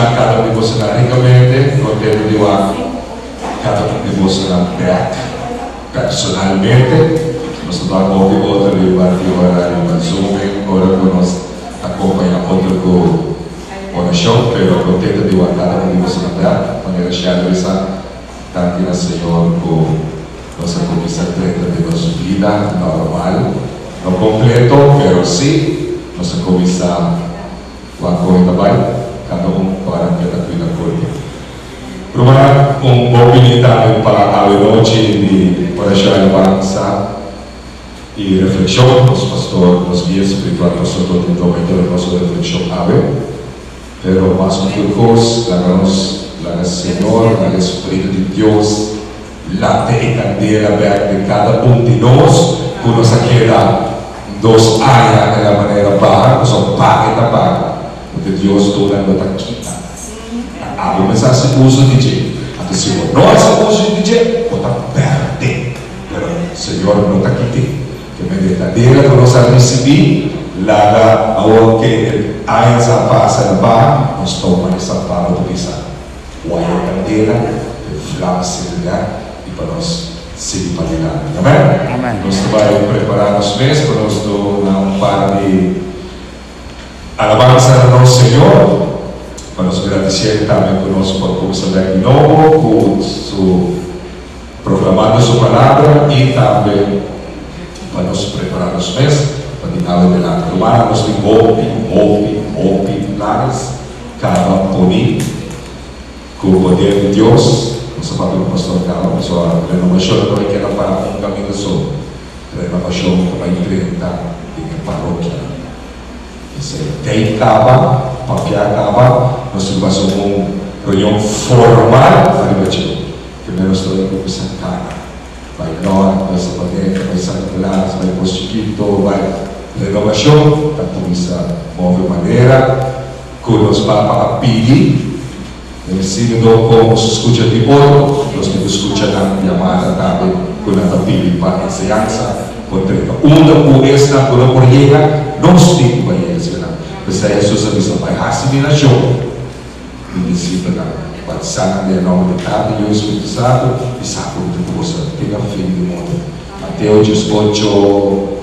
bendishoná kada un di bosonan rikamente. Kontentu di wak kada un di bosonan bèk personalmente. Nos ta wak hopi otro riba di ora riba Zoom en ora ku nos ta kompañá otro ku orashon, pero kontentu di wak kada un di bosonan bèk. Manera Shirley bisa, danki na Señor ku nos a kuminsá drenta den nos bida normal, no kompleto, pero sí nos a kuminsá. Wak koe ta bai, kada un para keda kuida kurpa. Rumannan, un bon bini tambe pa awe nochi di orashon, alabansa i reflekshon. Nos pastor, nos guia spiritual, Pastor Toti Tome ta duna nos un reflekshon awe. Pero mas ku tur kos, laga nos laga Señor, laga e Spiritu di Dios lanta e kandela bèk den kada un di nos ku nos a keda dos aña en la manera baha, pasobra paga e ta paga, loke Dios duna no ta kita. Ta abo mester hasi uso di dje. Anto si bo no hasi uso di dje, bo ta pèrdè. Pero Señor no ta kit'é. Ke men e kandela ku nos a risibí, laga awor ke e aña sa pasa na baha, nos tuma e San Pablo ta bisa. Waya e kandela, e vlam sende i pa nos sigui padilanti. Amen? Nos ta bai prepará nos mes pa nos duna un par di alabansa na nos Señor, pa nos gradisié tambe ku nos por kumsa bèk di nobo ku su proklamando su palabra i tambe pa nos prepará nos mes pa di awe delante. Rumannan, nos tin hopi, hopi, hopi planes kaba poni ku poder di Dios. Nos a papia ku Pastor kaba pasobra renovashon no ta bai keda para un kaminda so. Renovashon ta bai drenta den e parokianan. Esei tei kaba, papia kaba, nos tin ku hasi un reunion formal ariba dje. Primero nos ta bai kuminsá kana. Bai Nort, bai Sabaneta, bai San Nicolas, bai Pos Chikito, bai Renovashon ta kuminsá move manera ku nos papa a pidi. Den e sínodo kon nos skucha di otro, nos tin ku skucha nan yamada tambe ku nan ta pidi pa enseñansa por drenta. Unda ku esnan ku no por yega, nos tin ku bai yega serka nan. P'esei Hesus a bisa, Bai hasi mi nashon mi disipelnan, batisá nan den e nòmber di Tata, Yu i Spiritu Santu, i sa ku mi ta ku boso te na fin di mundu. Mateo 18,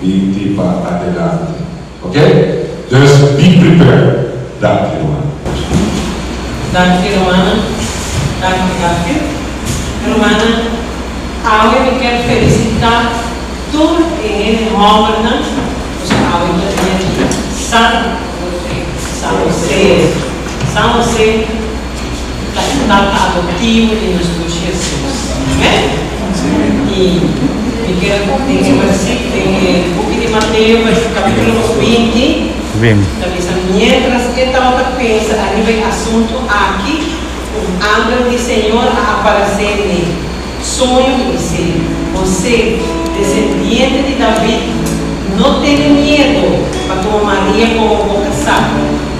20 pa adelante. Ok? Dus be prepared. Danki ruman. Danki rumannan. Danki danki. Rumannan, awe mi kier felicita tur e hende hombernan pasobra awe ta dia di San San Jose. San Jose ta e tata adoptivo di nos Dushi Jesus. Amen? I mi kier den e versik den e buki di Mateo capitulo 20 ta bisa mientras e tabata pensa ariba e asuntu aki, un angel di Señor a aparesé n'e soño i bis'é, José, desendiente di David, no tene miedu pa tuma Maria komo bo kasá,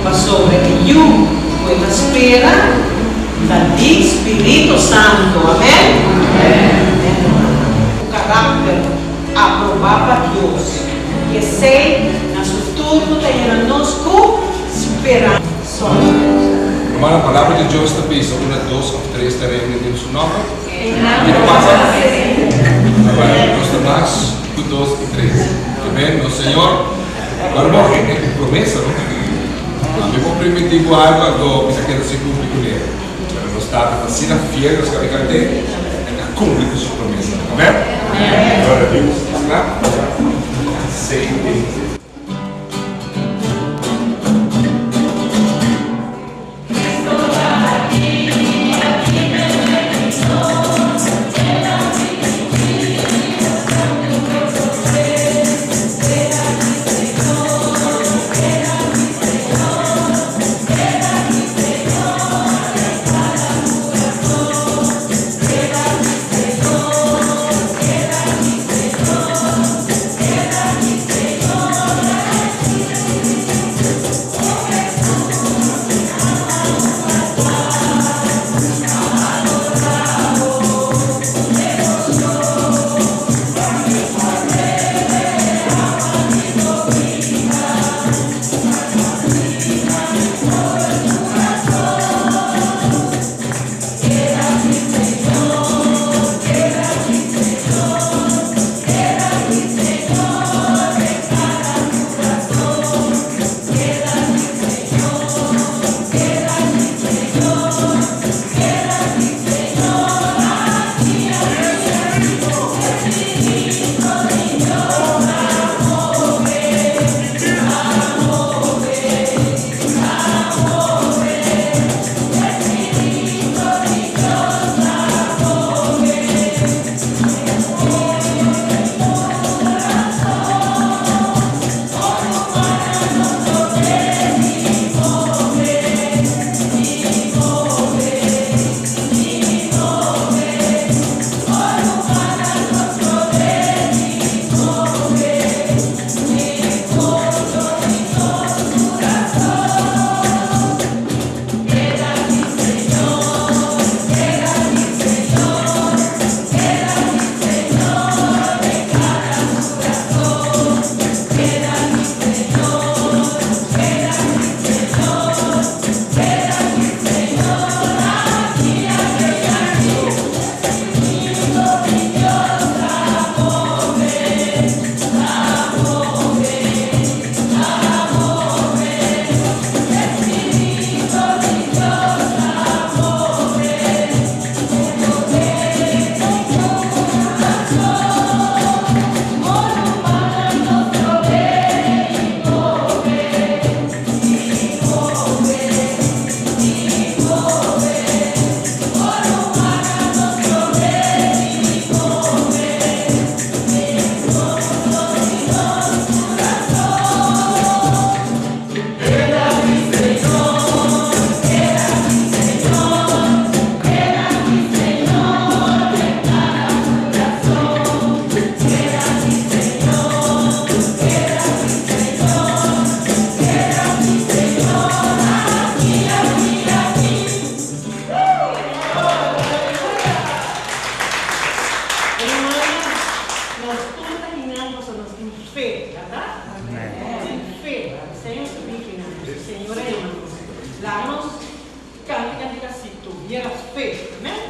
pasobra e yu ku e ta spera ta di Spiritu Santu. Amèn? Amèn, rumannan. Ku karakter aprobá pa Dios, i esei na su turno ta yena nos ku speransa. Rumannan, Palabra di Dios ta bisa unda dos òf tres ta reuni den su nòmber. Kiko pasa? Awor nos ta mas ku dos i tres. Amen. Nos Señor, ora bo hende ku promesa, no? Ami por primintí bo algu, anto mi ta keda sin kumpli kuné. Pero nos Tata ta asina fiel, nos kabe kant'é, e ta kumpli ku su promesanan. Amen. Gloria a Dios. Kla? Seis. Tuvieras fe. Amèn?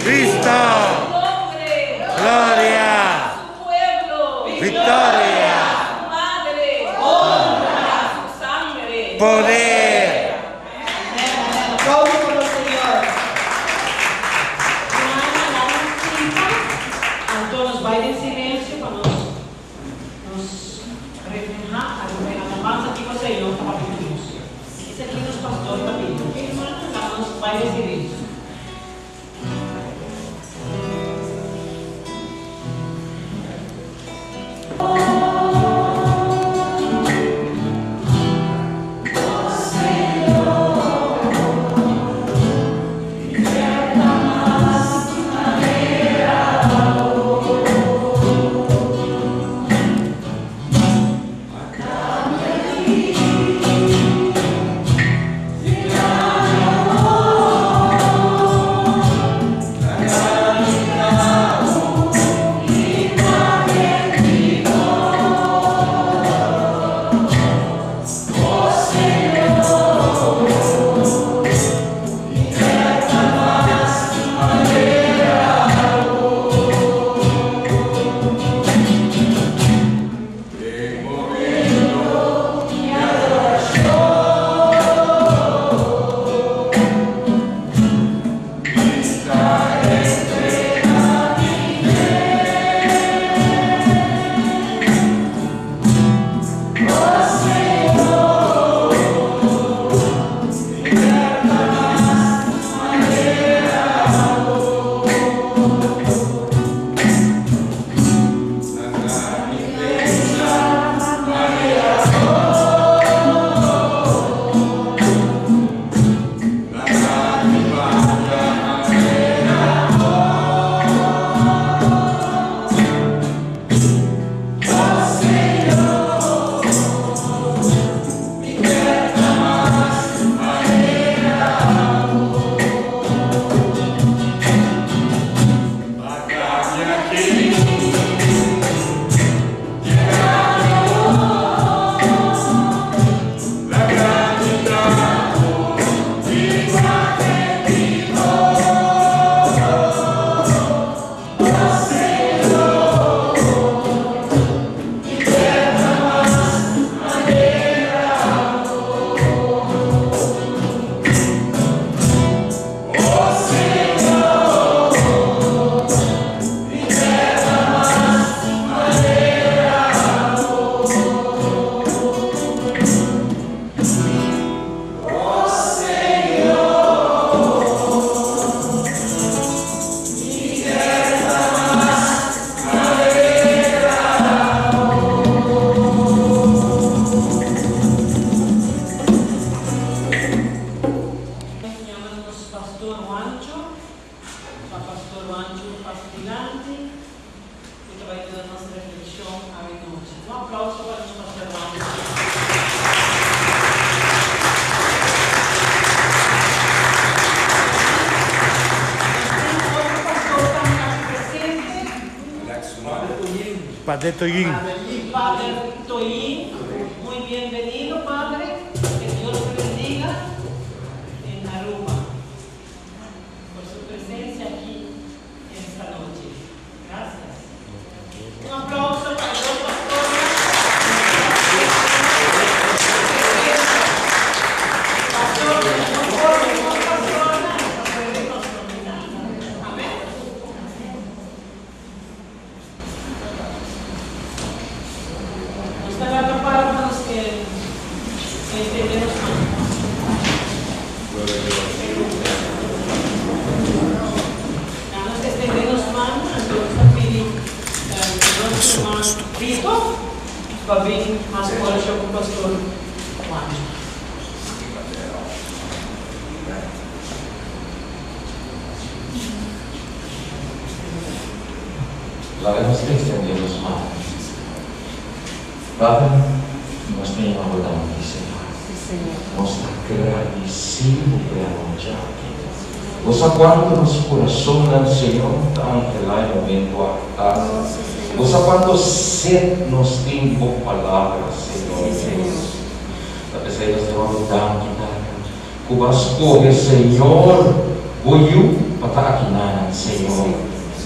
Cristo. Su nombre. Gloria. Su pueblo. Victoria. Su madre. Honra. Su sangre. Poder. Aplauso para el Señor. Hermana, la música. Anto nos bai den silensio pa nos reflehá e alabansa ku Señor ta papia ku nos. Esaki nos pastor ta pidi. Ok, rumannan, nos bai den silensio. Yama nos Pastor Juancho, pa Pastor Juancho pasa dilanti i ta bai duna nos reflekshon awe nochi. Un aplauso pa nos Pastor Juancho. Nos tin otro pastor tambe aki presente. Padre Toyin. Padre Toyin, muy bienvenido Padre, que Dios te bendiga en Aruba por su presencia aquí esta noche. Gracias. Un aplauso para los pastores. Pastor, no por no pastor, pastor de nuestro Amén. Nos ta laga para pa nos extende nos man. Laga nos extende nos man, anto nos ta pidi nos herman Vito pa bin hasi oracion cu Pastor Juancho. Laga nos extendé nos man. Tata, nos ta yama Bo danki, Señor. Nos ta gradisí Bo pa e anochi aki. Bo sa cuanto nos curasonnan, Señor, ta anhelá e momento aki, Tata. Bo sa cuanto sed nos tin di Bo Palabra, Señor Dios. Ta p'esei nos ta yama Bo danki, Tata, cu Bo a scoge, Señor, Bo Yu. pa ta akinan, Señor.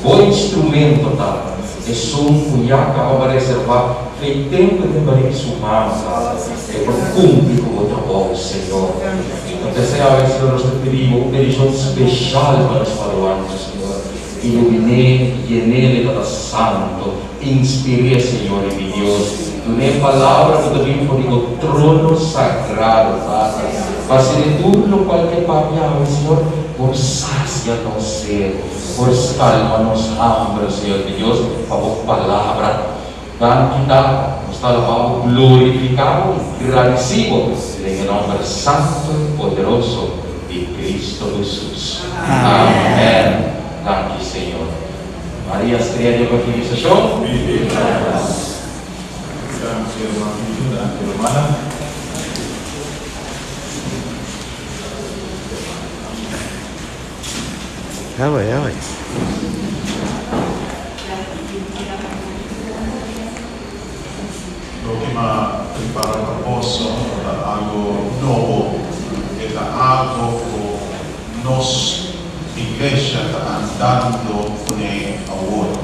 Bo instrumento, Tata, esun ku ya kaba bo a reservá fei tempu den barika di su mama, Tata, e por kumpli ku bo trabou, Señor. Ta p'esei awe, Señor, nos ta pidi bo un bendishon speshal pa nos Paduancho, Señor. Ilumin'é, yen'é di Tata Santu, inspir'é, Señor i mi Dios. Dun'é palabra ku ta bin for di bo trono sagrado, Tata, pa asina tur lokual ke papia awe, Señor, por sasia nos ser, por skalma nos hamber, Señor mi Dios, pa bo palabra. Danki, Tata. Nos ta alabá bo, glorifiká bo i gradisí bo den e nòmber santu i poderoso di Cristo Hesus. Amèn. Danki, Señor. Maria Strea di Evangelisashon. Danki, ruman Pito. Danki, rumannan. Ya bai, ya bai. Loke m'a prepara pa boso no ta algo nobo, e ta algo ku nos iglesia ta andando kuné awor.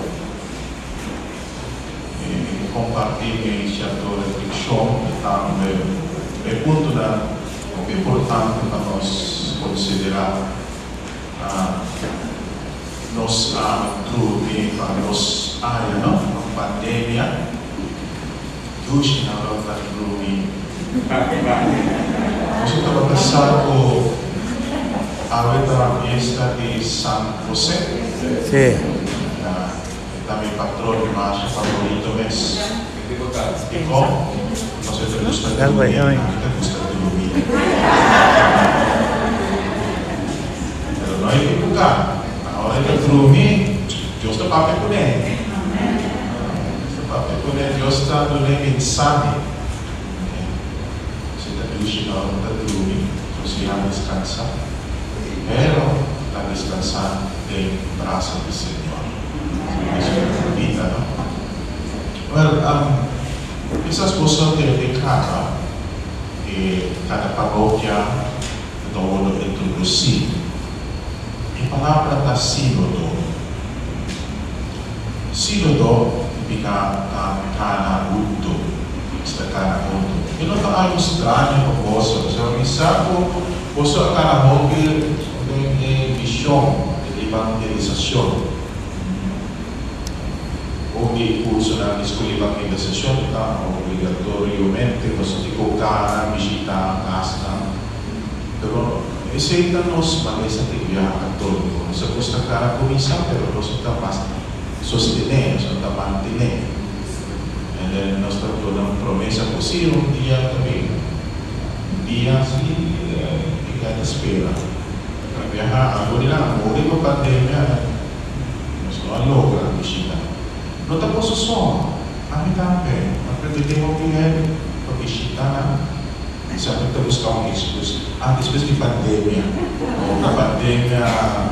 Mi ke kompartí mi sierto reflekshon i tambe e puntonan hopi importante pa nos konsiderá. Nos a drumi pa dos aña no, pa pandemia. Dushi nan tabata drumi. Nos tabata sa ku awe ta fiesta di San Jose. Sí. E ta mi patron mas favorito mes. Dikon? Pasobra e ta gusta drumi, ami ta gusta drumi. Pero no ekibuká, na ora e ta drumi, Dios ta papia kuné. Dios ta papia kuné, Dios ta dun'é mensahe. Si ta dushi na ora ta drumi, Dios ya deskansá. Pero ta deskansá den brasa di Señor. Esei ta bunita, no? Well, kisas boso tende kaba e kada parokia ta wordo introdusí. E palabra ta sínodo. Sínodo nifiká ta kana huntu, esta kana huntu. E no ta algu straño pa boso, pasobra mi sa ku boso a kana hopi den e mishon di evangelisashon. Un di e kursonan di Skol Evangelisashon ta obligatoriamente boso tin ku kana bishitá kasnan. Pero esei ta nos malesa di biaha katóliko. Nos a gusta kana kuminsá pero nos no ta mas sostené, nos no ta mantené. And then nos ta duna un promesa ku si un dia ta bin. Un dia si e ta spera. Pero biaha algu di nan a muri pa pandemia. Nos no a logra bishita. No ta boso so, ami tambe. A pretendé hopi hende pa bishita nan. Semper ta buska un exkus. Ah, despues di pandemia. O ta pandemia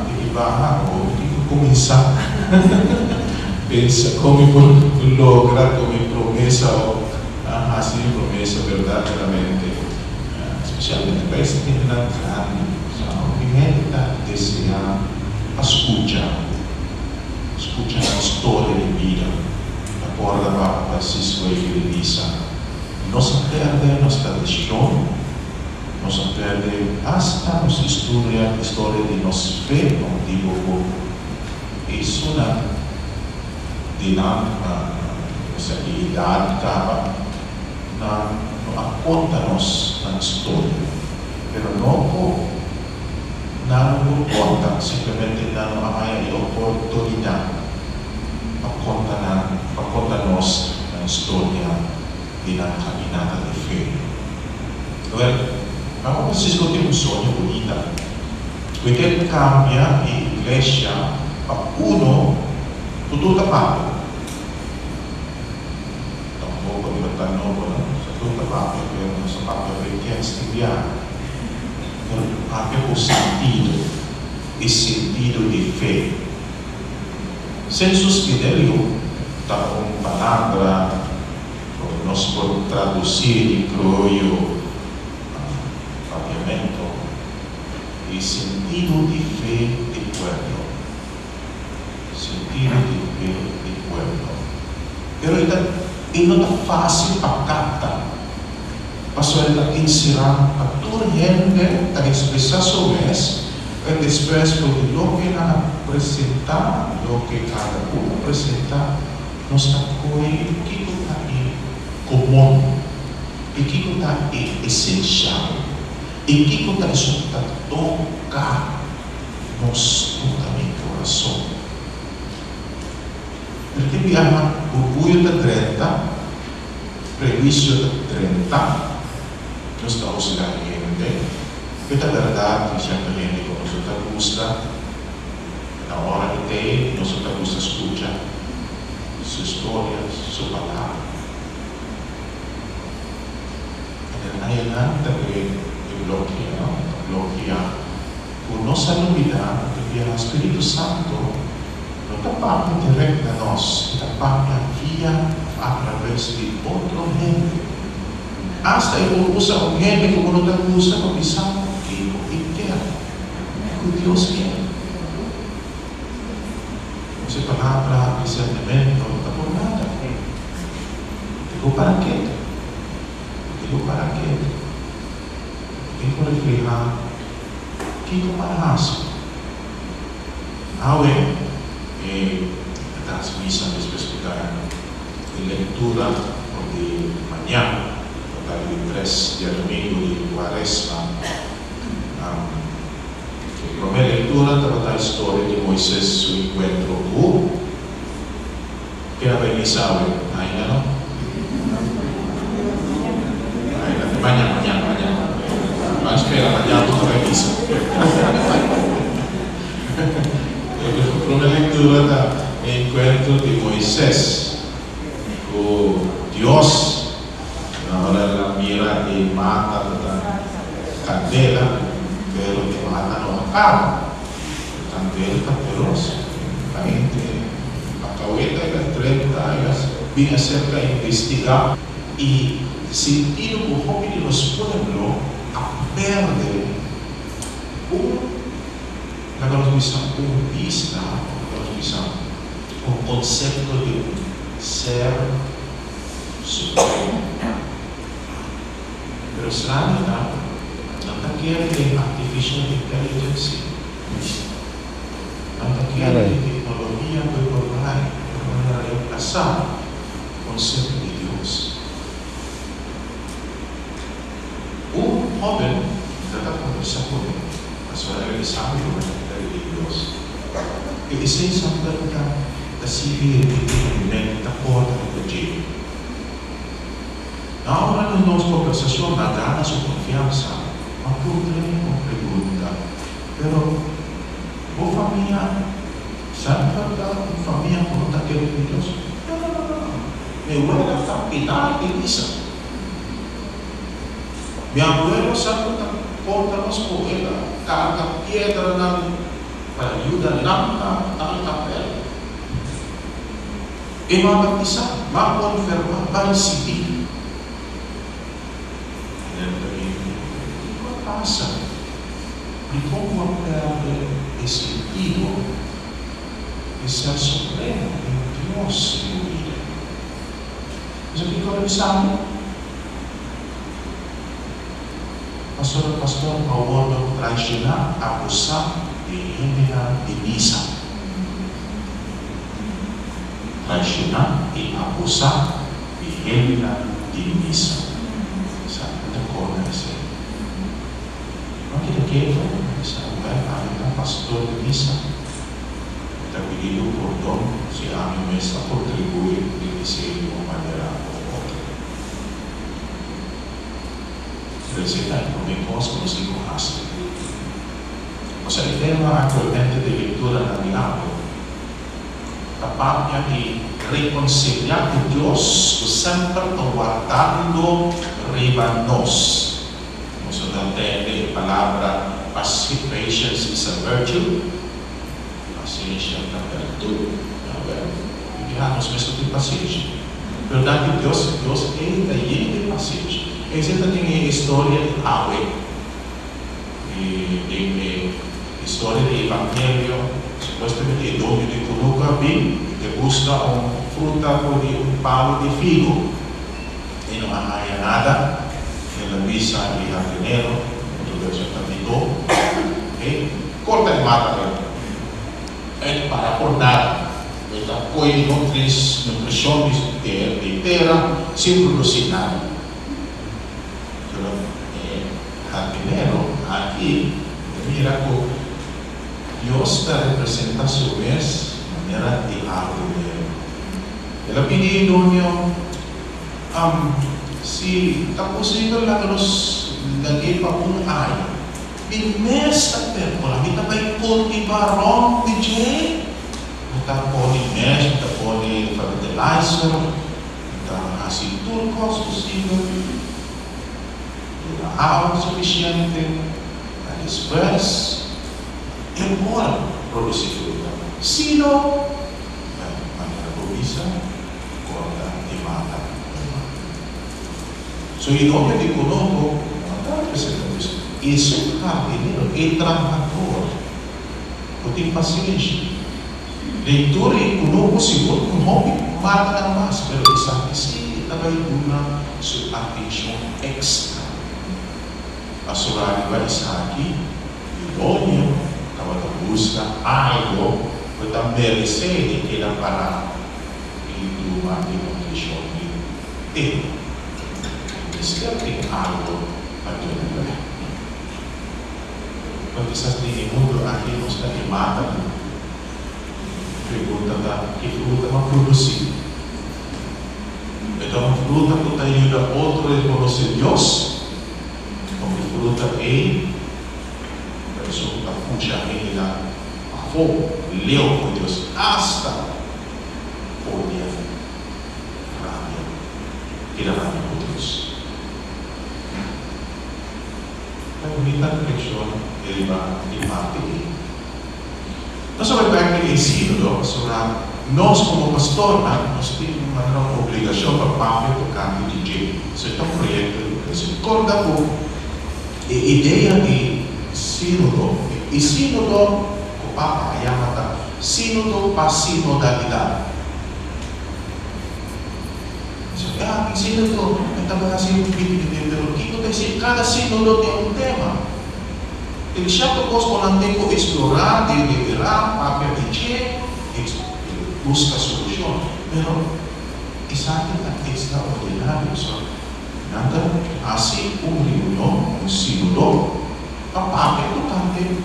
tin ki baha o mi tin ku kuminsá pensa kon mi por logra ku mi promesa o a hasi mi promesa berdaderamente. Spesialmente pa esei hendenan grandi. Sa hopi hende ta deseá pa skucha, skucha nan storia di bida. Ta kòrda Papa Francisco a yega di bisa, Nos a pèrdè nos tradishon, nos a pèrdè asta nos historia, historia di nos fe, pa motibu ku esunnan di nan osea di edat kaba, nan no a konta nos nan storia. Pero no ku nan no por konta, simplemente nan no a haña e oportunidat pa konta nan, pa konta nos nan storia di nan kaminata di fe. Awel, Papa Francisco tin un soño bunita, ku e ke kambia e iglesia pa uno ku tur ta papia. Tampoco riba tal nobo no, sa tur ta papia, pero nos ta papia frenkens tin biaha. Pero papia ku sentido, e sentido di fe. Sensus fidelium ta un palabra ku nos por tradusí di krioyo pa papiamento, e sentido di fe di. Pueblo. Sentido di fe di pueblo. Pero e ta e no ta fásil pa kapta, pasobra e ta enserá pa tur hende ta ekspresá su mes i despues for di loke nan a presentá, loke kada un a presentá, nos ta kohe kiko ta e komon i kiko ta e esenshal i kiko ta esun ku ta toka nos toka den kurason. Pero tin biaha orguyo ta drenta, prehuisio ta drenta, nos ta husga hende. E ta bèrdat tin sierto hende ku nos no ta gusta, na ora di te nos no ta gusta skucha su storia, su palabra. En añanan ta e blokia, no? Ta blokia ku nos a lubidá ku ta bia Spiritu Santu no ta papia dirèkt na nos, e ta papia via òf atraves di otro hende. Asta e por usa un hende ku bo no ta gusta pa bisa bo kiko e kier, ku Dios kier. Nos e palabra disernimentu no ta por nada. Digo para ketu. Digo para ketu. Tin ku reflehá kiko pa hasi. Awe e ta hasi misa despues ku ta e lektura for di mañan, ku ta di tres diadomingu di kuaresma. E promé lektura tabata e storia di Moises su enkuentro ku. Ken a bai misa awe? Ainda no? Ainda no. Mañan, mañan, mañan. Ban spera mañan bo ta bai misa. E promé lektura ta e enkuentro di Moises ku Dios. Na ora el a mira e mata ku ta kandela, pero e mata no a kaba. E kandela ta feros. Ta hende a kaweta el a drenta, el a bin aserka investigá. I sintido ku hopi di nos pueblo a pèrdè un, laga nos bisa un bista, laga nos bisa un konsepto di un ser Supremo. Pero straño ta, nan ta kere den artificial intelligence sí. Nan ta kere den tecnologia cu e por bai, e por reemplasa concepto di Dios. Un hoben ta ta conversa cu mi, pasobra el a bisa mi cu mi ta di Dios. E esey semper ta ta sigui repiti na mi mente, ta corda riba dje. Na ora di nos conversacion na gana su confiansa, m'a puntra mi un pregunta, Pero, bo famia semper ta un famia cu no ta kere den Dios? No, no, no, no, no. Mi wela ta pilar di misa. Mi abuelo semper ta conta nos cu el a carga piedranan pa yuda lanta tal kapel. E no a batisá, ma a konfirmá, pa risibí. El ta bini, Kiko a pasa? Dikon bo a pèrdè e sentido di ser supremo den Dios den bo bida? Esaki kiko a bisa mi? Pasobra pastor a wòrdu traishoná, akusá di hendenan di misa. Traishoná i akusá di hendenan di misa. Sa no ta kòrda esei. No keda ketu, mi bisa, Wèl, ami ta pastor di misa. Mi ta pidi bo pordon si ami mes a kontribuí den esei di un manera òf otro. Trese ta e promé kos ku nos tin ku hasi. Osea, e tema aktualmente di lekturanan di awe ta papia di rekonsiliá ku Dios ku semper ta wardando riba nos. Nos a ta tende e palabra patience is a virtue, pasenshi ta bèrtut. Awèl, di biaha nos mes no tin pasenshi. Pero danki Dios, Dios ei ta yen di pasenshi. Esei ta den e historia di awe, den e. Historia di Evangelio, supuestamente e doño di kunuku a bin i ta buska un fruta for di un palu di figu. E no a haña nada. El a bisa e hardinero, otro version ta midó, e korta e mata ei. E ta para por nada. E ta koe nutris, nutrishon di tera sin produsí nada. Pero e hardinero aki ta mira ku Dios ta representá su mes manera e hardinero. El a pidi e doño, Si ta posibel laga nos lag'é pa un aña. Mi mes ta percura, mi ta bai cultiva rond di dje. Mi ta pone mes, mi ta pone fertilizer, mi ta haci tur cos posibel. Duna awa suficiente, pa despues e por produci fruta. Si no, manera bo bisa. Corta e mata e mata. So e doño di cunucu no ta representa Dios. E su hardinero, e trahador cu tin pasenshi. Den tur e cunucu sigur tin hopi matanan mas, pero esaki si ta bay duna su atencion extra. Pasobra riba esaki e doño tabata busca algo cu ta merece di keda para. I tuma e nutrishon di tera. Mester tin algu pa duna bek. Pero kisas den e mundu aki nos ta e matanan. Pregunta ta, ki fruta m'a produsí? E ta un fruta ku ta yuda otro rekonosé Dios? Òf e fruta ei ta esun ku ta pusha hendenan pafó, leu for Dios, asta odia, rabia, keda rabia ku Dios. Ta bunita reflekshon riba e parti ei. Nos a bai bek den e sínodo pasobra nos komo pastornan nos tin un manera un obligashon pa papia tokante di dje. Esei ta un proyekto di iglesia. Korda ku e idea di sínodo, e sínodo ku Papa a yama ta Sínodo pa sinodalidat. So, ya, tin sínodo, e ta bai hasi un piti di den, pero kiko ta hasi? Kada sínodo tin un tema. Tin sierto kos ku nan tin ku eksplorá, deliberá, papia di dje, buska solushon. Pero esaki ta ekstraordinario. So, nan ta hasi un reunion, un sínodo, pa papia tokante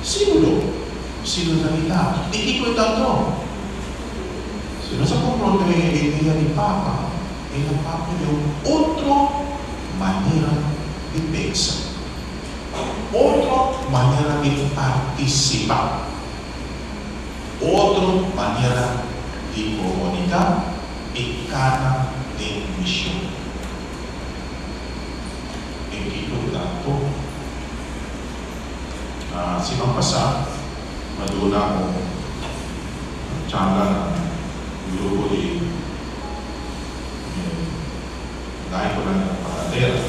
sínodo. Sinodalidad. Di kiko e ta anto? Si nos a komprondé e idea di Papa, el a papia di un otro manera di pensa, otro manera di partisipá, otro manera di komuniká i kana den mishon. E kiko e ta anto? Siman pasá mi a duna un charla na un grupo di laikonan na Paradera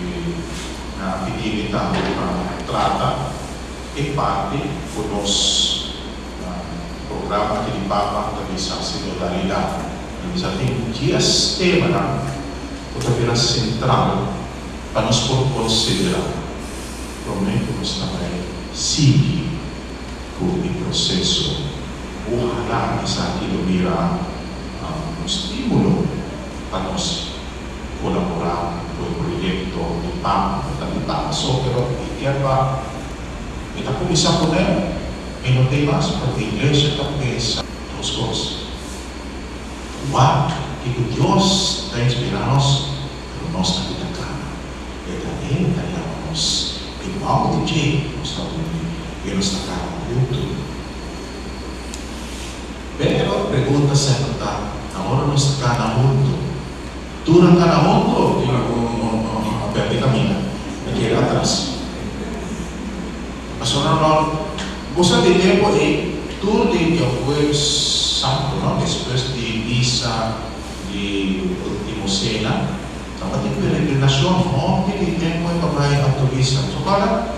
i nan a pidi mi tambe pa trata e parti ku nos programa aki di Papa ta bisa sinodalidad. Mi bisa tin dies temanan ku ta bira sentral pa nos por konsiderá promé ku nos ta bai sigui ku e proseso. Ohalá esaki lo bira un stímulo pa nos kolaborá ku e proyekto di Papa. No ta di Papa so, pero e kier pa e ta kuminsá kuné e no tei mas, pero e iglesia ta pensa dos kos. Wak kiko Dios ta inspirá nos. Pero nos ta kita kana. E ta e ta yama nos. E bou di dje nos ta uni i nos ta kana huntu. Pero pregunta semper ta, na ora nos ta kana huntu, tur a kana huntu of tin algun a perde kaminda, a keda atras? Pasobra no bo sa di tempu ei tur di Djajueves Santo, no, despues di misa di Ultimo Cena. Tabatin peregrinashon hopi di tempu ei pa bai Alto Vista. So kòrda?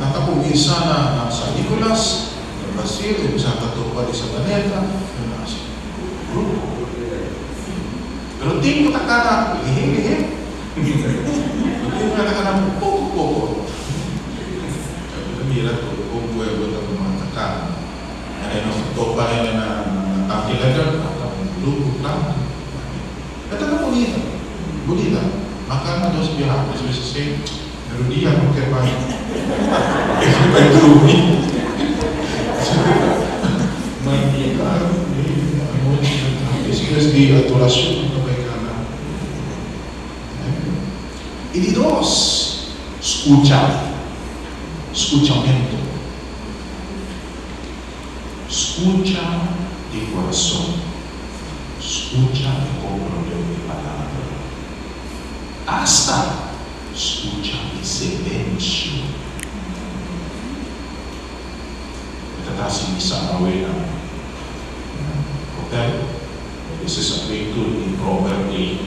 Nan ta kuminsá na San Nicolas, na Brasil, e kuminsá ta topa di Sabaneta, nan ta hasi grupo. Pero tin ku ta kana lihé lihé, pero tin ku ta kana poko poko. Mi ta mira ku un pueblo ta tuma ta kana. Ene nos ta topa ene na Tanki Lekker, nan ta un grupo grandi. E ta ta bunita, bunita. Ma kana dos biaha, despues esei mi rudia no ke bai, e ke bai drumi. Ma anochi nan ta despues di adoracion nan ta bai kana. I di dos, scucha, scuchamento. Scucha di corazon, scucha i comprende e palabra. Asta scucha e silencio. Mi ta ta hasi misa awe na hotel. Mi bisa esaki tur di proverb ei,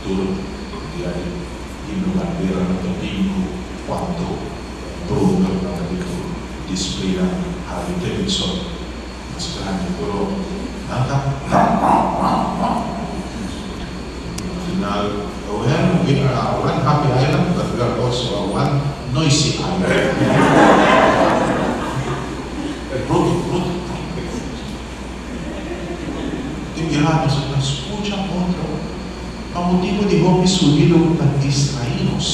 tur dia di himno bandera na domingo cuanto proverb nan ta di tur display na Harley Davidson mas grandi pero nan ta Final, well, we are a one happy island but we are also a one noisy island. Bruto, bruto. Tin biaha nos a ta scucha otro pa motibo di hopi sonido cu ta distraí nos.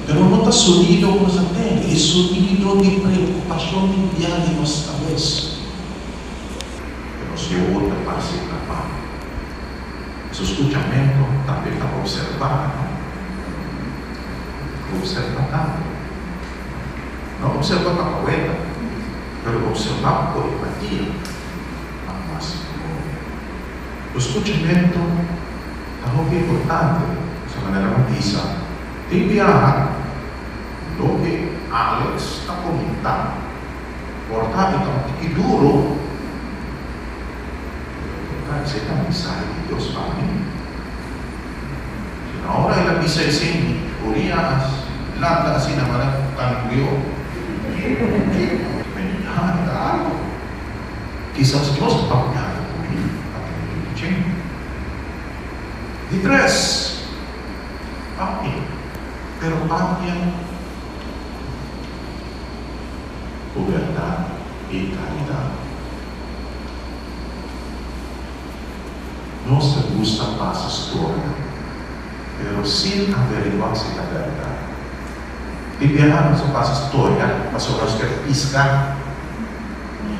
Pero no ta sonido cu nos a tende, e sonido di preocupacion tin biaha den nos cabes. Pero nos wowo ta parse tapá. Su scuchamento tambe ta observá, no? Observá tambe. No observá pa kaweta, pero observá ku empatia. Pa mas Su scuchamento ta hopi importante, sa manera mi bisa. Tin biaha loke Alex ta comentá por ta e ta un tiki duro, pero por ta esei ta mensahe di Dios pa mi. Si na ora el a bisa esei mi oria a lanta asina manera cangreho. Mi ha e ta algo. Kisas Dios ta papiando ku mi pa medio di dje. Di tres, papia, pero papia ku bèrdat i karidat. Nos ta gusta pasa storia, pero sin averiguá si ta bèrdat. Tin biaha nos ta pasa storia pasobra nos kier piska.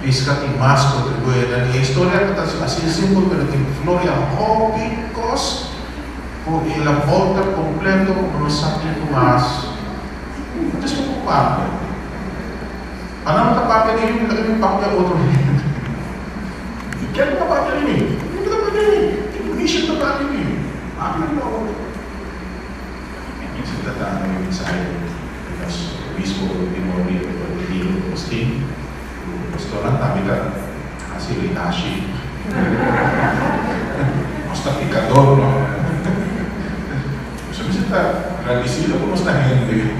Pisca tin mas contribui na e historia cu ta asina simpel pero tin floria hopi cos cu e la volta completo cu no sa kico mas. Antes cu cu papia. Pa nan no ta papia di mi, laga mi papia otro hende. Ken cu ta papia di mi? Ken cu ta papia di mi? Tin mission ta papia di mi. Papia riba otro. Mi ta dando e mensahe di nos obispo ultimo dia ku a retiro ku nos tin, ku pastornan tambe ta hasi rinashi. Nos ta pekador, no? Nos a mester ta gradisido ku nos ta hende.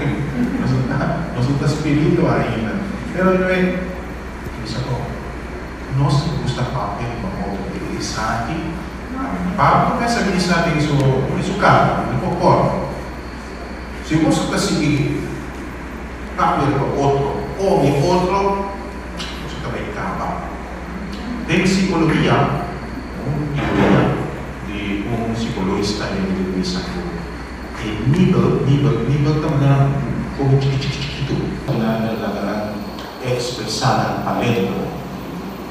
Nos no ta, nos no ta spiritu ainda. Pero anyway, bisa ku nos gusta papia riba otro di esaki. Pablo mester bisa den su den su karta, mi no por kòrda. Si boso ta sigui papia riba otro o mi otro, boso ta bai kaba. Den sikologia, un teoria di un sikoloista hende ta bisa ku e nibel, nibel, nibel ta manera un komi chiki chiki chikitu. Nan ta laga nan ekspresá nan talentonan.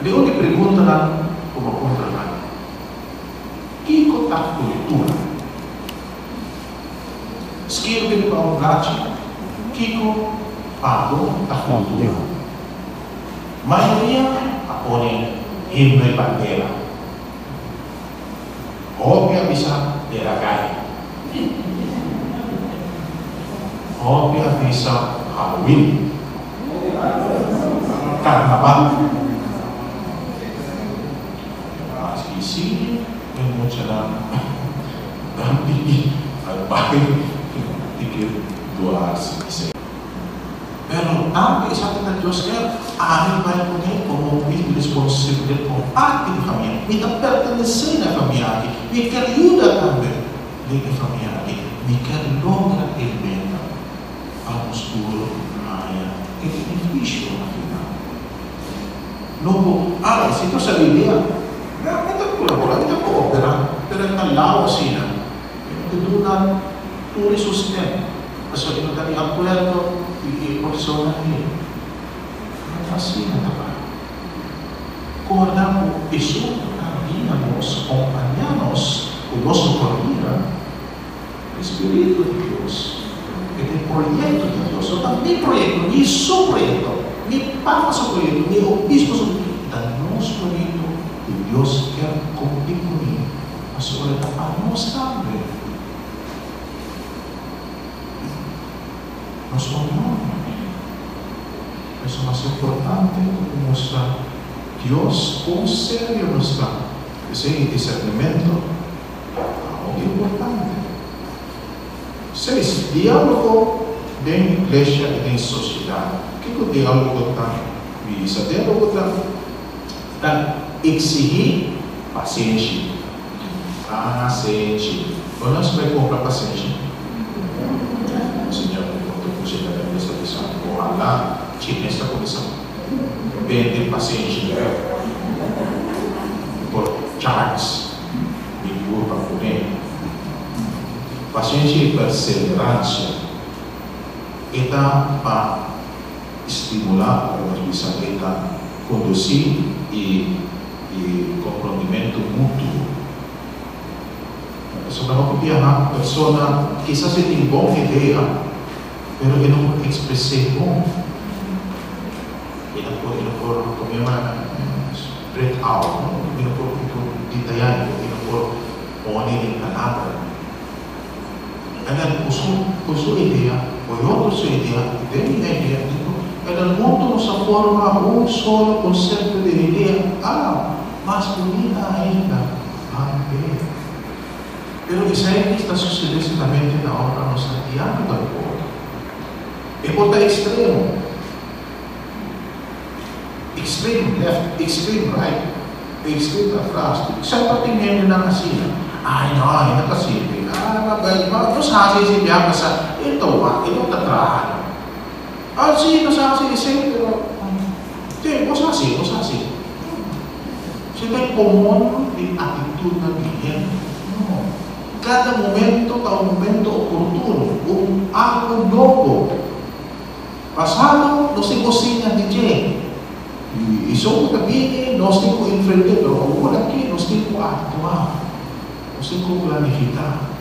Di un di preguntanan ku bo puntra nan, Kiko ta kultura? Skirbi riba un plachi kiko pa bo ta kultura. Mayoria a pone himno i bandera. Hopi a bisa dera gai. Hopi a bisa Halloween. Carnaval. Maske si e muchanan dan pidi. Bai tiki dwars. Pero tambe esaki ta Dios kier ami bai kuné komo mi responsabilidat komo parti di famia. Mi ta pertenesé na e famia aki. Mi kier yuda tambe den e famia aki. Mi kier logra e meta pa nos tur haña e benefisio na final. No ku, ah, si tur sa idea, mi ta kolaborá, mi ta kooperá, pero e ta lau asina. Mi no ta duna tur e sosten. Pasobra e no ta di akuerdo di e persona ei. No ta asina ta bai. Korda ku esun ku ta guia nos, kompañá nos, ku nos no por mira, e spiritu di Dios. E ta e proyekto di Dios. No ta mi proyekto, ni su proyekto, ni Papa su proyekto, ni obispo su proyekto. E ta nos proyekto ku Dios kier kumpli kuné, pasobra e ta pa nos tambe. Nos union es mas importante ku mustra Dios kon serio nos ta. P'esei disernimentu ta hopi importante. Seis, Diálogo den iglesia i den sosiedat. Kiko diálogo ta bisa? Diálogo ta eksigí pasenshi. Pasenshi. Bo no sa bai compra pasenshi? Señor mi por ta cushina den mesa bisa ohala chines ta cuminsa bende pasenshi mi por charge mi curpa cune. Pasenshi y perseverancia e ta pa stimula o nos bisa e ta conduci y di komprondimentu mutuo. Pasobra hopi biaha persona kisas e tin bon idea, pero e no por ekspres'é bon. E no por, e no por, komo yama, spread out, no? E no por, e por detayá, e no por pone den palabra. En dan ku su, ku su idea, ku e otro su idea, ku den mi idea, en dan huntu nos a forma un solo konsepto di idea. Ah! Mas bunita ainda, ban be. Pero esei ta sucede solamente na ora nos ta dialoga cu otro. E por ta extremo, extreme left, extreme right, extreme atras. Semper tin hendenan asina. Ay no, e no ta sirbi. Ah, ma bay, ma nos haci esei bia pasa. E ta wak, e no ta traha no. Ah, si, nos haci esei, pero, te, bos haci, bos haci. Si ta e komon di atitudnan di hende. No. Kada momento ta un momento oportuno, un algu nobo. Pasado nos tin ku siña di dje. I esun ku ta bini nos tin ku enfrent'é, pero awor aki nos tin ku aktua, nos tin ku planifiká.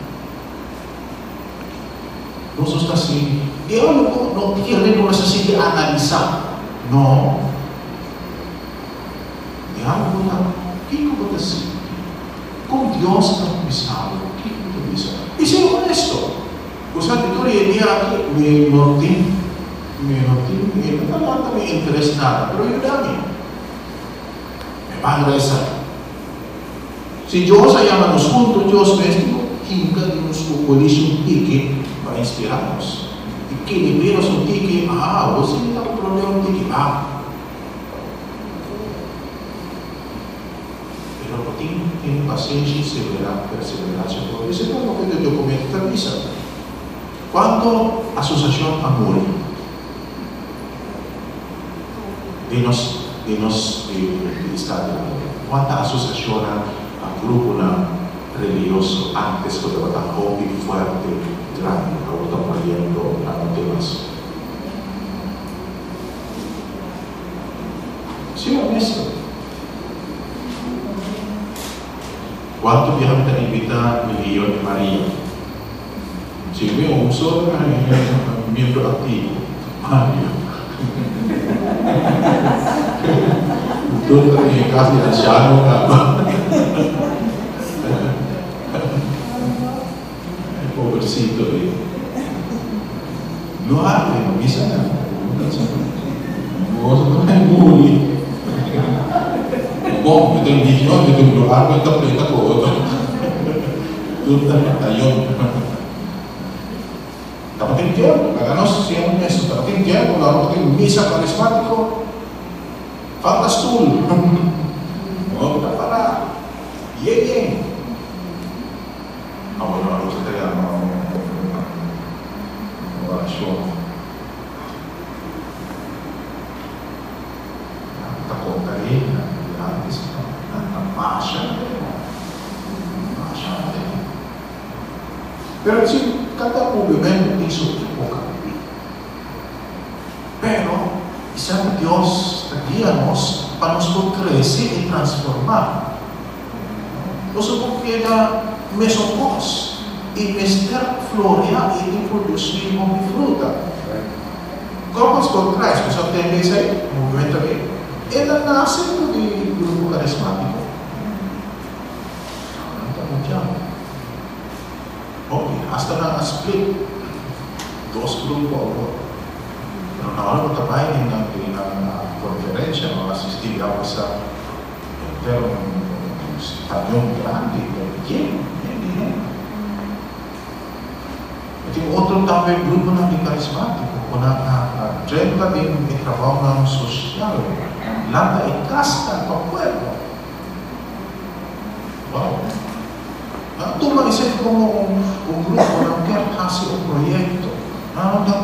Nos no sta sigui diálogo, no kere nos a sigui analisá. No. Diálogo ta, kiko bo ta sinti? Kon Dios ta bisa bo? Kiko bo ta bisa? I ser honesto. Bo sa di tur e dia aki mi no tin, mi no tin, mi no ta lanta mi interes nada, pero yuda mi. Mi ban resa. Si Dios a yama nos huntu, Dios mes tin ku hinka di nos kukulishi un tiki pa inspirá nos. I kinibí nos un tiki, ah, bo si mi ta komprondé un tiki, ah. Pero bo tin ku tene pasenshi i severá, perseveransha por esei ta loke e dokumento ta bisa. Kuantu asosiashon a muri den nos den nos estado di Aruba? Kuanta asosiashonnan a gruponan religioso antes ku tabata hopi fuerte, grandi, awor ta muriendo, nan no tin mas? Sea honesto. Kuantu biaha mi ta invitá mi Leon i Maria? Si mi un solo miembro aktivo, Mario. Tur ta den e kas di ansiano kaba. E pobercito ei. No hable, no bisa nada. Bo ta bai muri. Bon, mi ta religion, mi ta un lugar ku ta preta ku otro. Tur ta batayon. tempu, laga nos sea honesto, tabatin tempu ora ku tin misa karismátiko, falta stul. Hopi ta pará yen yen. Awor no nos ta yama un orashon. Nan ta konta hende di ántes, nan ta masha den, masha den. Pero si kada movementu tin su epoka. Pero esaki Dios ta guia nos pa nos por krese i transformá. Nos no por keda mesun kos i mester florea i produsí hopi fruta. Couples for Christ, bo sa tende esei movementu aki? E ta nase ku di grupo karismátiko. Nan ta mucha. Hopi, hasta nan a split dos grupo awor. Pero na ora ku ta bai den nan den nan konferensha nan a asistí ya pasa henter un stadion grandi pero yen yen di hende. E tin otro tambe gruponan di karismátiko ku nan a drenta den e trabounan sosial, lanta e kasnan pa pueblo. Wow! Nan tuma esei komo un un grupo, nan kier hasi un proyekto. Nan ta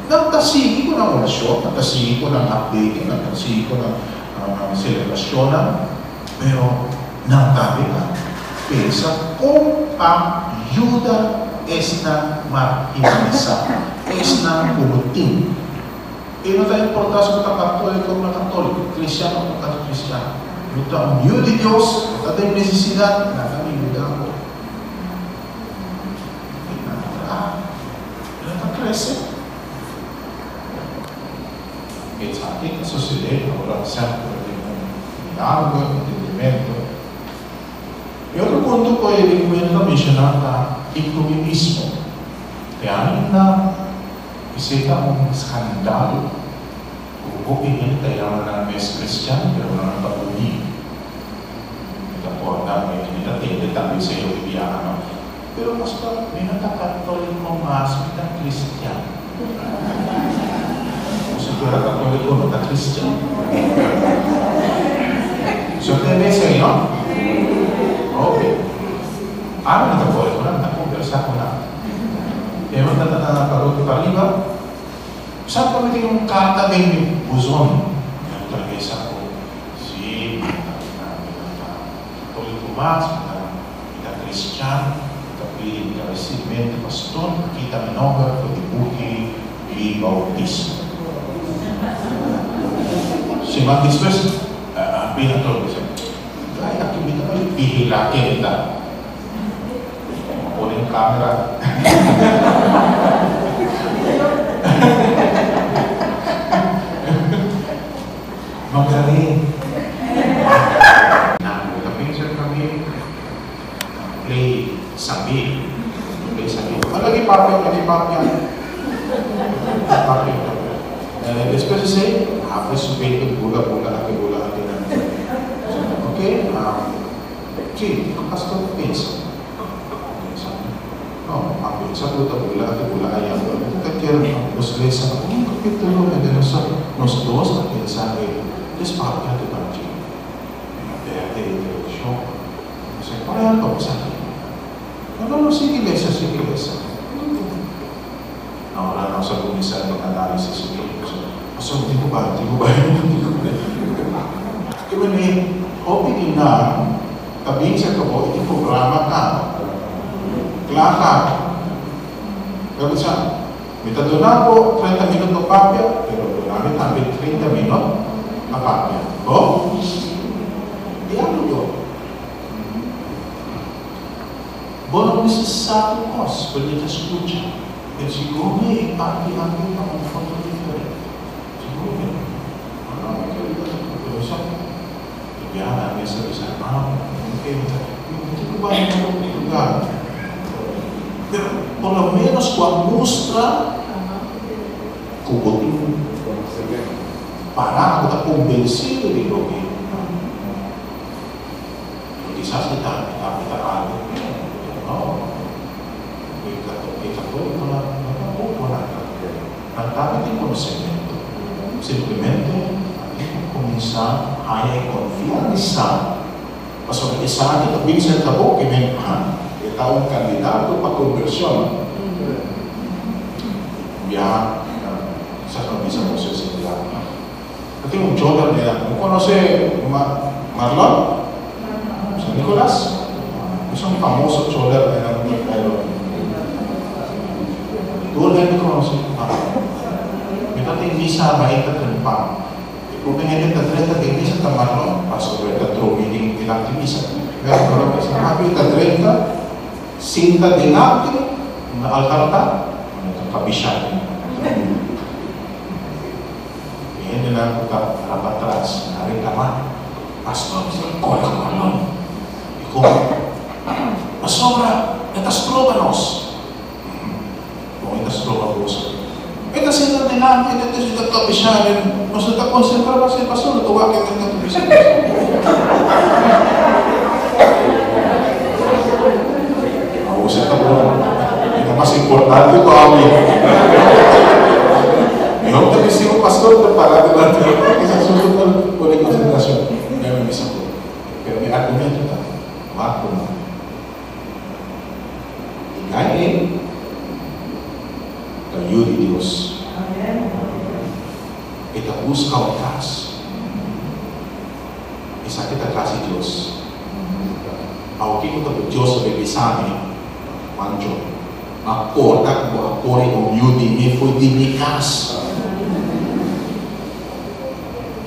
nan ta sigui ku nan orashon, nan ta sigui ku nan updating, nan ta sigui ku nan nan selebrashonnan, pero nan tambe ta pensa kon pa yuda esnan marginalisá, esnan ku no tin. E no ta importá si bo ta katóliko òf no katóliko, kristian òf no kristian. Bo ta un yu di Dios, bo ta den nesesidat, laga mi yuda bo. I nan ta traha, i nan ta krese. Esaki ta sosodé ora semper tin un diálogo, entendimentu. E otro punto ku e dokumento ta menshoná ta ekumenismo. Te ainda. Esei ta un skandalo ku hopi hende ta yama nan mes kristian pero nan no ta uní. Mi ta kòrda mi mi ta tende tambe esei hopi biaha no. Pero pastor mi no ta katóliko mas mi ta kristian. Como si fuera katóliko no ta kristian. Bo a tende esei no? Oke. Ami no ta kore ku nan mi ta kombersá ku nan. Eva ta na parokia pariba. Sa pa mi tin un karta den mi buzon. Mi a trabesa ku si mi ta mi ta ta katoliko mas, mi ta mi ta kristian, mi ta pidi enkaresidamente pastor pa kita mi nomber for di buki di bautismo. Siman despues a bin atrobe bisa, Gay aki mi ta bai vigila ken ta. Pone un camera. No gané. Nan bo ta pensa tambe play sabí. Play sabí. Ora ki papia, ora ki papia. Papia. Despues esei, habri su bento bula bula aki bula aki nan. Ok. Sí, kiko pastor pensa? Pensa, No, a pensa ku ta bula aki bula aya, pero mi ta kier nos lesa un kapitulo en den nos nos dos ta pensa e des papia tokante mi a perde e televishon. Mi sa, Por ehempel, mi sa ki. No, no, no, sigui lesa, sigui lesa. Na ora nos a kuminsá den análisis bíbliko, pastor, mi tin ku bai, mi tin ku bai, mi tin ku bai. Ke manera hopi di nan ta bin serka bo i tin programa kaba, kla kaba. Pero bo sa, mi ta duna bo 30 minut pa papia, pero duna mi tambe 30 minut pa papia. Bo? Diálogo. Bo no mester sa tur kos, pero mi ta skucha. Pero sigur mi e parti aki ta un foto diferente. Sigur mi. No, no, mi ke bisa pero sa e biaha nan mester bisa, ah, mi ke mi ta, mi tin ku bai na otro lugar. Pero por lo menos ku a mustra ku bo tin pará, bo ta konbensido di loke. Pero kisas e tambe tambe ta algo pero no. E katóliconan no ta bon ku nan ta. Nan tambe tin konosementu. Simplemente nan tin ku kuminsá haña e konfiansa pasobra esaki ta bin serka bo ke men e ta un kandidato pa kombershon. Biaha sa no bisa nos esei biaha. Ta tin un choter den. Bo konosé Marlon? San Nicolas? Es un famoso choler den Nairobi. Tur hende konosé Marlon. Mi ta tin misa mainta trempan. E prome hende ta drenta den misa ta Marlon, pasobra e ta drumi den dilanti misa. Marlon bisa, Papi ta drenta, sinta dilanti na altar ta, mi ta kabishá. E hendenan ku ta para patras a reklamá, Pastor mester kore ku Marlon. Dikon? Pasobra e ta stroba nos. Kon e ta stroba boso? E ta sinta dilanti, e ta sinta kabishá den nos no ta konsentrá pasobra e pastor no ta wak e ta kabishá nos. Awor si ta bon. E ta mas importante ku ami. Mihor ta bisti un pastor ta para dilanti di mi, kisas su ta pone konsentrashon. Mi a bisa ku, pero mi argumento ta, wak ku nan. I gai e ta yu di Dios. E ta buska un kas. Esaki ta kas di Dios. Awo kiko ta ku Dios ta bay bisa mi, Juancho? M'a corda cu bo a core un yu di mi fo'i di mi cas.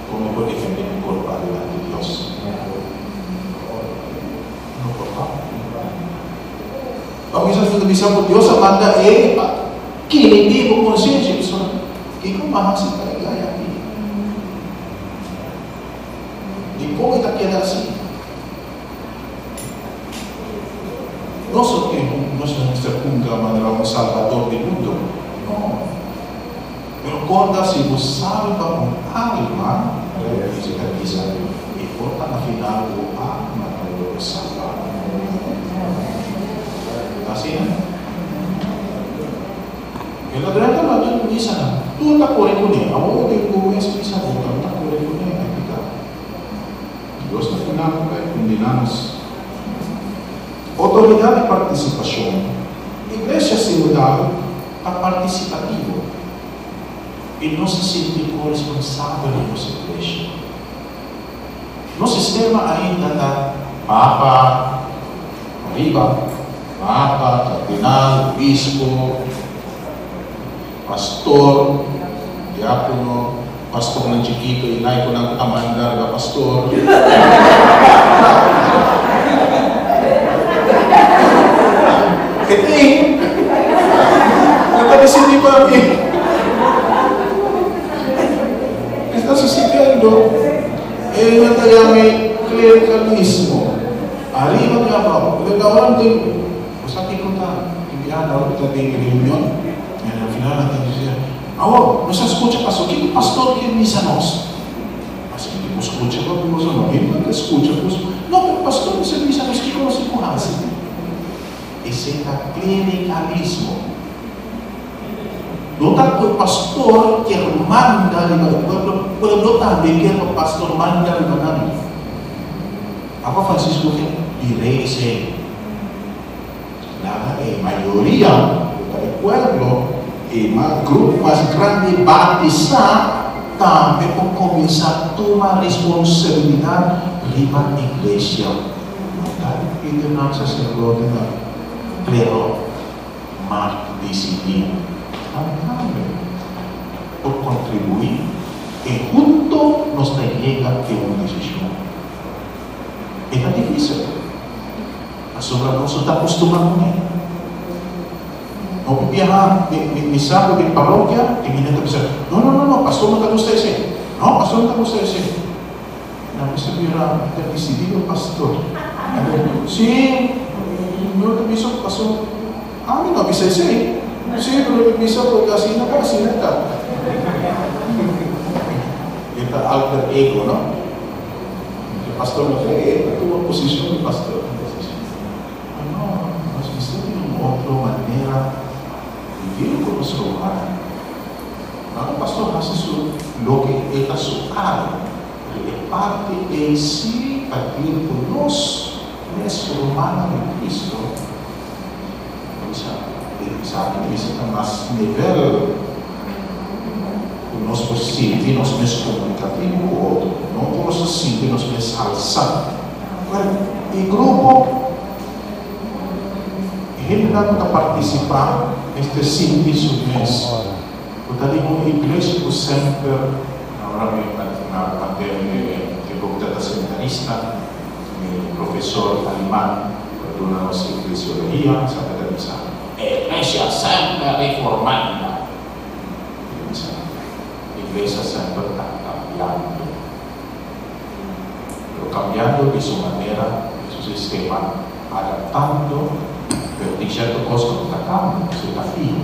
Con mi por defende mi culpa dilanti Dios? No por no. Bo bisa su ta bisa cu Dios a manda e pa kindi bo consenshi. Pasobra kico bo a haci pa e gaya aki? Dicon e ta keda asina? Nos no tin nos no mester puntra manera un salbador di mundo. No. Pero corda si bo salba un alma, manera e Biblia ta bisa, e por ta na final bo alma ta wordo salba. Ta asina? E ladron ta manda un misa nan. Tur ta core cune. Awor bo tin cu mes misa bo ta core cune. Aki ta. Dios ta fina ku ta e kondena nos. Outoridat di partisipashon. Iglesia sinodal ta partisipativo i nos ta sinti koresponsabel di nos iglesia. Nos sistema ainda ta papa ariba, papa, kardinal, obispo, pastor, diákono, pastornan chikito i laikonan ku ta manda riba pastor. E tin nan ta disidí pa mi. Esta sucediendo e nan ta yama e klerikalismo. Ariba di abou. Pero ta ora tin, bo sa kiko ta tin biaha ora ku ta den reunion, i na final nan ta disi, Awor, nos a skucha pastor. Kiko pastor kier misa nos? Pasobra ki bo skucha pa boso no bin pa skucha boso. No, pero pastor mester bisa nos kiko nos tin ku hasi. Esei ta klerikalismo. No ta ku e pastor kier manda riba e pueblo, pueblo tambe kier pa pastor manda riba nan. Papa Francisco ke bir'é esei. Laga e mayoria ku ta e pueblo, e mas grupo mas grandi batisá tambe por kuminsá tuma responsabilidat riba iglesia. No ta e lidernan, saserdotenan, klero mag disidí. Nan tambe por kontribuí i hunto nos ta yega te un desishon. E ta difísil. Pasobra nos no ta kustumá kuné. Hopi biaha mi mi sa ku den parokia e hende ta bisa, No, no, no, no, pastor no ta gusta esei. No, pastor no ta gusta esei. Nan mester bira ta disidí pa pastor. Anto, sí, mi no ta bisa ku pastor, ami no a bisa esei. Sí, pero mi bisa ku asina ta, asina ta. E ta alter ego, no? E pastor no ke e ta tuma posishon di pastor. Ma no, nos mester tin un otro manera di deal ku nos rumannan. No, pastor hasi su loke ta su área. Pero e parti ei sí pa deal ku nos mes rumannan di Cristo, bisa, esaki mester ta mas nivel ku nos por sinti nos mes komunikativo ku otro, no ku nos ta sinti nos mes halsá. Well, e grupo hendenan ku ta partisipá mester sinti su mes ku ta den un iglesia ku semper. Ora mi na pandemia e tempu ku ta seminarista, mi profesor aleman ku a duna nos eklesiologia sa ta bisa, E iglesia semper reformando. E ta bisa, Iglesia semper ta kambiando. Pero kambiando di su manera, di su sistema, adaptando, pero tin sierto kos ku no ta kambia, pasobra ta fiho.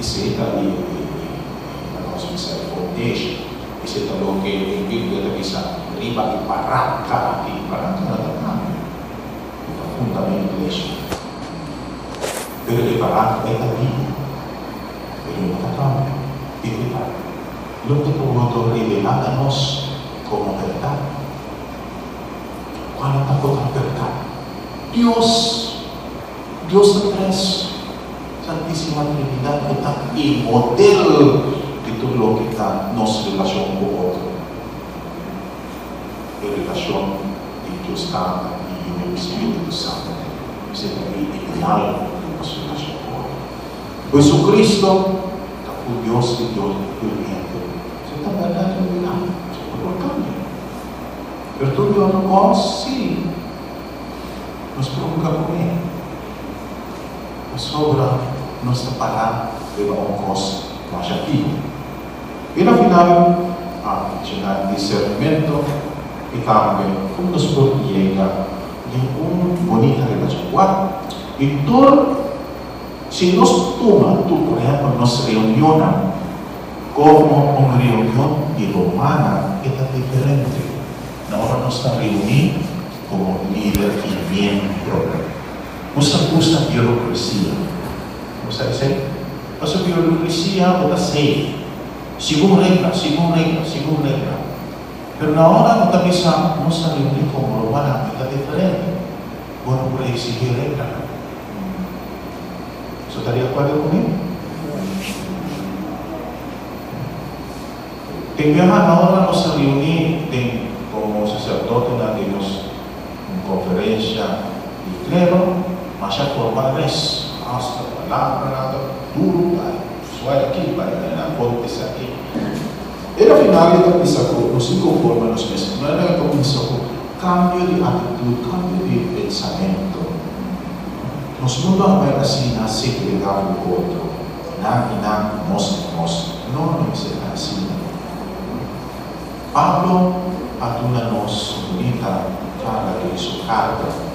Esei ta e, laga nos bisa, e foundation. Esei ta loke e Biblia ta bisa riba e baranka aki. Baranka no ta kambia. E ta funda den iglesia. Pero e baranka ei ta bibu. Pero e no ta kambia. I e ta loke ta wordo revelá na nos komo bèrdat. Kual ta por ta bèrdat? Dios! Dios ta tres. Santísima Trinidad ku ta e model di tur loke ta nos relashon ku otro, e relashon di Dios Tata i Yu i Spiritu Santu. Esei ta e ideal di nos relashon ku otro. Jesucristo ta ku Dios i Dios ta ku hende. Esei ta bèrdat revelá, esei no por kambia. Pero tur di otro kos, sí, nos por hunga kuné. Pasobra nos ta pará riba un kos masha fiho. I na final, a menshoná disernimento i tambe kon nos por yega den un bunita relashon. Wak, i tur si nos tuma tur, por ehèmpel, nos reunionnan komo un reunion di rumannan, e ta diferente na ora nos ta reuní komo lider i miembro. Nos ta gusta birocracia. Bo sa esei? Pasobra birocracia bo ta safe. Segun regla, segun regla, segun regla. Pero na ora bo ta bisa nos ta reuni como rumannan e ta diferente. Bo no por exigi reglanan. Bo ta di acuerdo cu mi? Tin biaha na ora nos ta reuni den como sacerdotenan den nos un conferencia di clero masha formal mes, hasta palabranan ta duro bay suai aki bay nan contesta aki. E na final e ta bisa cu nos tin conforma nos mes, no e ta cuminsa cu cambio di actitud, cambio di pensamento. Nos mundo a bay asina segrega cu otro, nan y nan, nos y nos. No, no mester ta asina. Pablo a duna nos un bunita charla den su karta.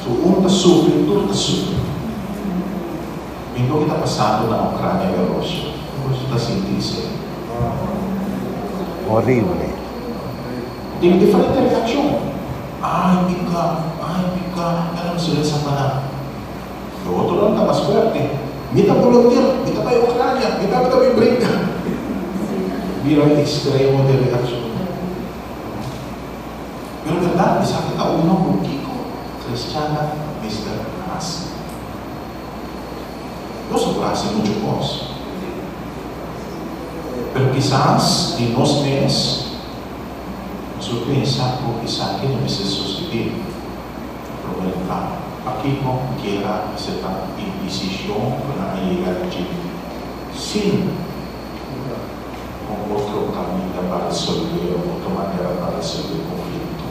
Su un ta sufri, tur ta sufri. Mi loke ta pasando na Ucrania i Rusia, kon boso ta sinti esei? Horrible. Tin diferente reakshon. Ai pika, ai pika, e no mester resa pa nan. E otronan ta mas fuerte. Mi ta volunteer, mi ta bai Ucrania, mi tambe ta bin bringa. Mira e extremo di reaccion. Pero berdad esaki ta uno cu kico cristiannan mester haci. Nos no por haci mucho cos. Pero kisas di nos mes nos por pensa cu esaki no mester sucede. Promé lugar, pakiko guera mester ta e desishon ku nan a yega na dje sin un otro kaminda pa resolvé òf otro manera pa resolvé konflikto?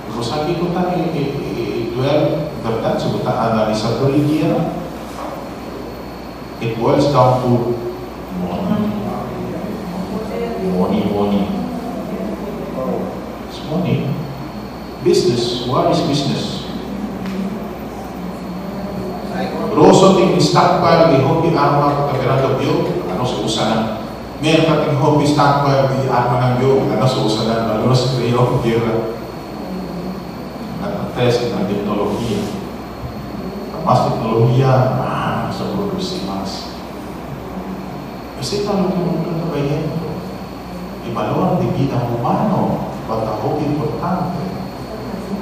I bo sa kiko ta e duel bèrdat? Si bo ta analisá tur e guera, it boils down to money, money, money. It's money. Business. War is business. Ruso tin e stockpile di hopi arma ku ta birando bieu, laga nos usa nan. Merka tin hopi stockpile di armanan bieu, laga nos usa nan, laga nos krea un guera. Nan ta test nan teknologia. Ta mas teknologia, mas nos ta produsi mas. Esei ta loke mundu ta bayendo. E balor di bida humano ku ta hopi importante,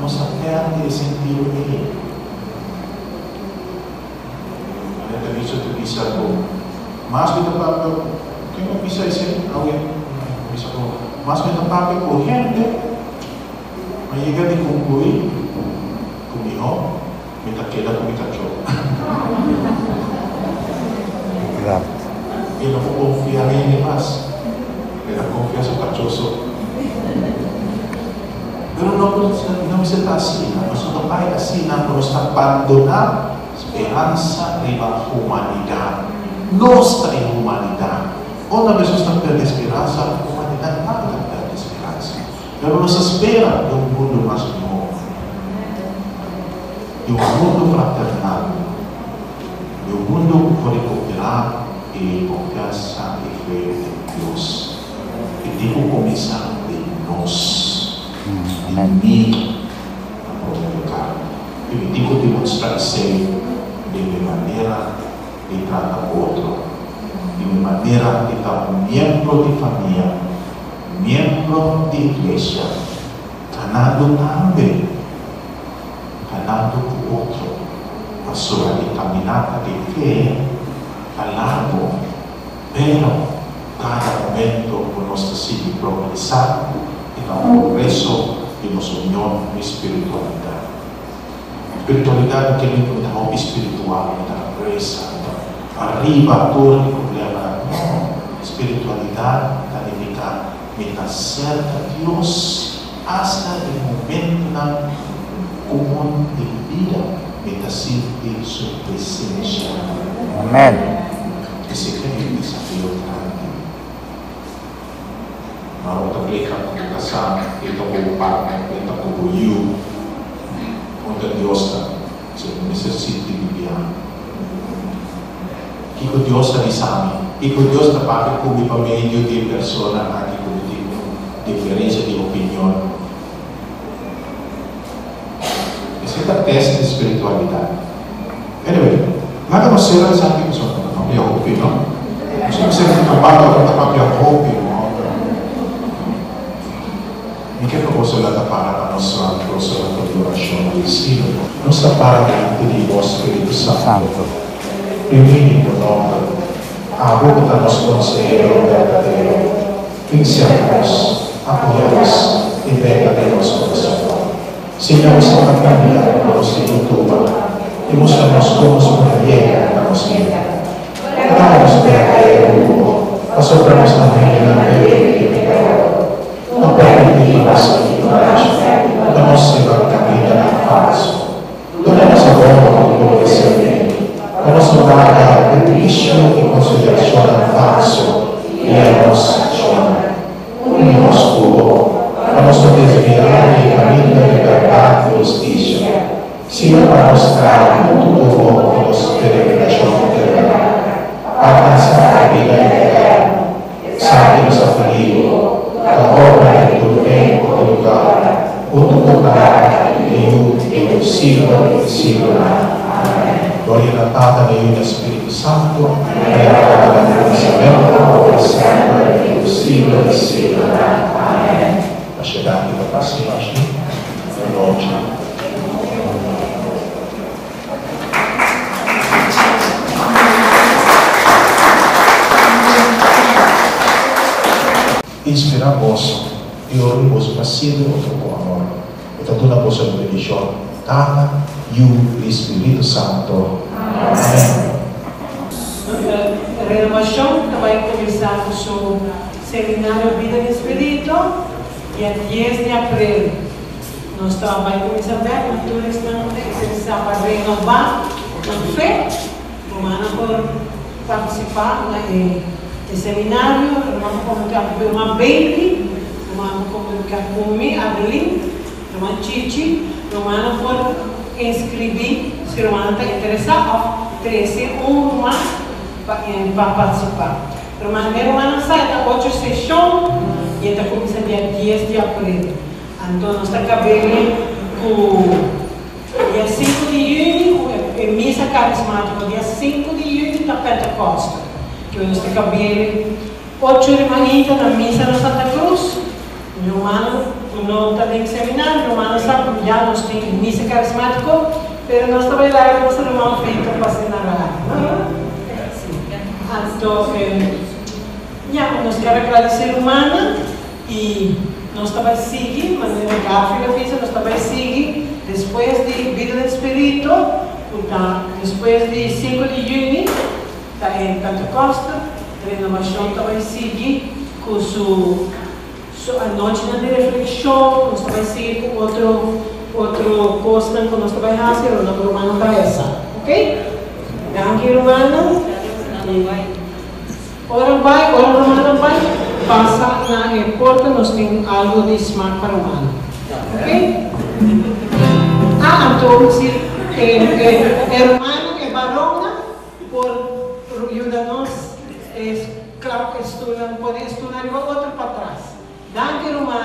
nos a pèrdè e sentido ei. Manera ta bisa ta bisa ku mas mi ta papia, ken a bisa esei awe? Mi bisa ku mas mi ta papia ku hende, mi a yega di konkluí ku mihó mi ta keda ku mi kachó. E no por konfia hende mas, e ta konfia su kachó so. Pero no por no mester ta asina. Nos no ta bai asina ku nos ta bandoná speransa riba humanidat. Nos ta e humanidat. Unda mes nos ta pèrdè speransa, humanidat tambe ta pèrdè speransa. Pero nos ta spera di un mundu mas mihó, di un mundu fraternal, di un mundu ku por rekuperá e konfiansa i fe den Dios. E tin ku kuminsá den nos, di mi na promé lugá. I mi tin ku demostrá esei den mi manera di trata otro, di mi manera di ta un miembro di famia, miembro di iglesia, kanando tambe, kanando ku otro, pasobra e kaminata di fe ta largu. Pero, kada momento ku nos ta sigui progresá e ta un progreso di nos union ku spiritualidat. Spiritualidat no ke men ku mi ta hopi spiritual, mi ta resa, mi ta ariba tur e problemanan. No, spiritualidat ta nifiká mi ta serka Dios asta den momentonan komun di bida, mi ta sinti su presensia. Amen. Esei ta e desafio grandi. Ma bo ta plika ku bo kasá, plika ku bo partner, plika ku bo yu. Puntra Dios ta si bo mester sinti bibiá. Kiko Dios ta bisa mi? Kiko Dios ta papia ku mi pa medio di e persona aki ku mi tin un diferensia di opinion? Esei ta tèst di spiritualidat. Anyway, laga nos sera esaki pasobra no ta papia hopi, no? Nos no mester di kaba ora ta papia hopi, no? Mi ke pa boso laga para pa nos proso na orashon di Sínodo. Nos ta para dilanti di bo, Spiritu Santo, primí di bo nòmber, abo ku ta nos konsehero berdadero. Insiña nos, apoyá nos i beka den nos kurason. Siña nos e kaminda ku nos tin ku tuma i mustra nos kon nos por yega na nos meta. Traha nos bek e rumbo, pasobra nos ta hendenan débil i pekador. No permití pa nos ignoransha duna nos riba kamindanan falsu. Duna nos e bobo ku por diserní, pa nos no laga huisio i konsiderashonnan falsu guia nos akshonnan. Uni nos ku bo, pa nos no desviá di e kaminda di bèrdat i hustisia, sino pa nos traha huntu ku bo den nos peregrinashon terrenal, pa alkansá e bida eterno. Esaki nos a pidi bo, ta obra den tur tempu i lugar, huntu ku Tata i Yu den tur siglo di siglonan. Amen. Gloria na Tata, na Yu i na Spiritu Santu, manera tabata na kuminsamentu, awor i semper, i den tur siglo di siglonan. Amen. Masha danki pa pasenshi. Bon nochi. Inspirá boso i ora di boso pa sirbi otro ku amor. E ta duna boso e bendishon, Tata, Yu i Spiritu Santo. Amèn. Renovashon ta bai kuminsá ku su seminario Bida den Spiritu dia dies di aprel. Nos ta bai kuminsá bèk ku tur esnan ku ta interesá pa renobá nan fe. Rumannan por partisipá na e seminario. Ruman por komuniká ku Ruman Bailey, ruman por komuniká ku mi, Adeline, Ruman Chichi. Rumannan por inskribí si rumannan ta interesá òf trese un ruman pa partisipá. Ruman, e rumannan sa e ta ocho seshon i e ta kuminsá dia dies di aprel. Anto nos ta kab'é ku dia sinku di yüni ku e misa karismátiko. Dia sinku di yüni ta Pentekoste. Ku nos ta kab'é 8 di mainta na misa na Santa Cruz. Rumannan ku no ta den seminario, rumannan sa ku ya nos tin misa karismátiko, pero nos ta bai laga nos ruman Vito pa asina radio, no? Si. Anto, ya, nos kier agradesé rumannan i nos ta bai sigui, manera Garfield a bisa, nos ta bai sigui despues di Bida den Spirito, ku ta despues di 5 di yüni. Ta e Pentekoste, Renovashon ta bai sigui ku su su anochinan di reflekshon, nos ta bai sigui ku otro otro kosnan ku nos ta bai hasi, pero nan rumannan ta resa, ok? Danki rumannan i ora bai, ora rumannan bai pasa na e porta nos tin algu di smak pa rumannan, ok? Ah, anto si e e rumannan e baronnan. Por yuda nos klap e stulnan, pone e stulnan riba otro patras. Danki ruman.